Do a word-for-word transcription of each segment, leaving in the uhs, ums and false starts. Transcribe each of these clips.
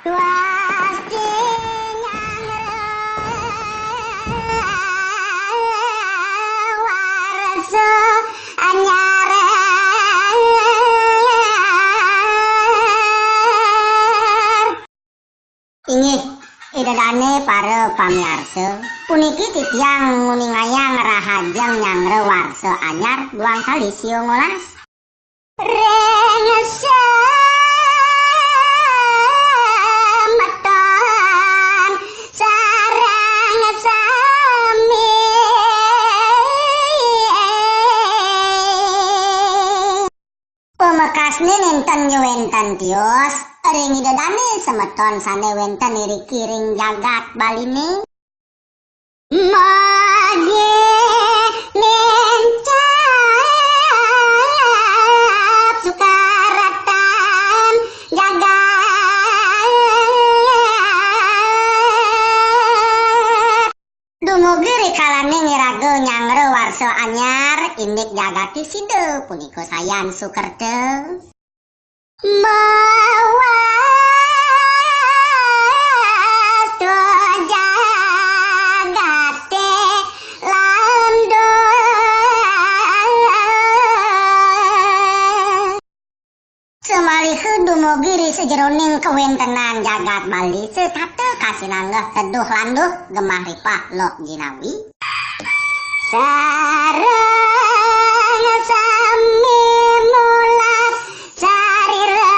Wasti nyangre warsa anyar. Inggih, Ida Dane para pamiarsa, puniki titiang nguningayang rahajeng nyangre warsa anyar duang tali sia ngolas. Ring semeton sareng sami. Pamekasne nenten ya wenten tios ring Ida Dane semeton sane wenten iriki ring jagat Baline. Magi nincap sukaratan jagat. Dumugi rikalaning iraga nyanggra warsa anyar, indik jagati sida punika sayan sukerta. Mawastu jagate landuh. Samaliha dumugi ri sajeroning kawentenan jagat Bali, setata kasinanggeh teduh landuh gemah ripah lok jinawi. Sareng sami mulat sarira.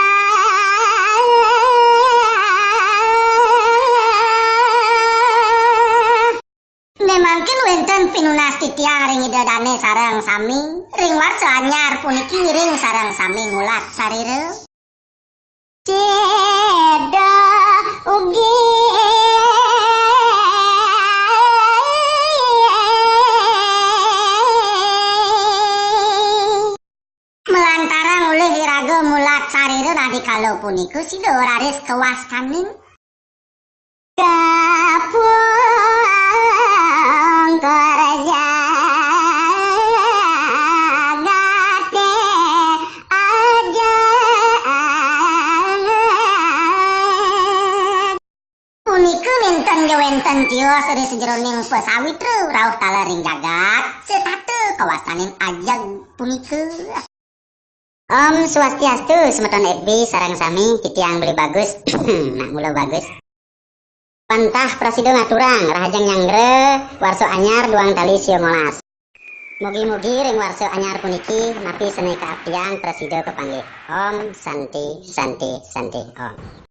Ne mangkin wenten pinunas titiang ring Ida Dane sareng sami, ring warsa anyar puniki ring sareng sami ngulat sarira. Sida ugi malantaran olih iraga mulat sarira nadikala punika sida raris kawastanin. Kapungkur jagate ajeg. Punika nenten ja wenten tios ri sajeroning pasawitra rauh taler ring jagat, setata kawastanin ajeg punika. Om Swastiastu, semeton F B sareng sami, titiang Beli Bagus. Nak mula Bagus. Wantah prasida ngaturang rahajeng nyanggra warsa anyar duang tali sia molas. Mugi-mugi ring warsa anyar puniki napi sane kaaptiang prasida kapanggih. Om Santi, Santi, Santi, Om.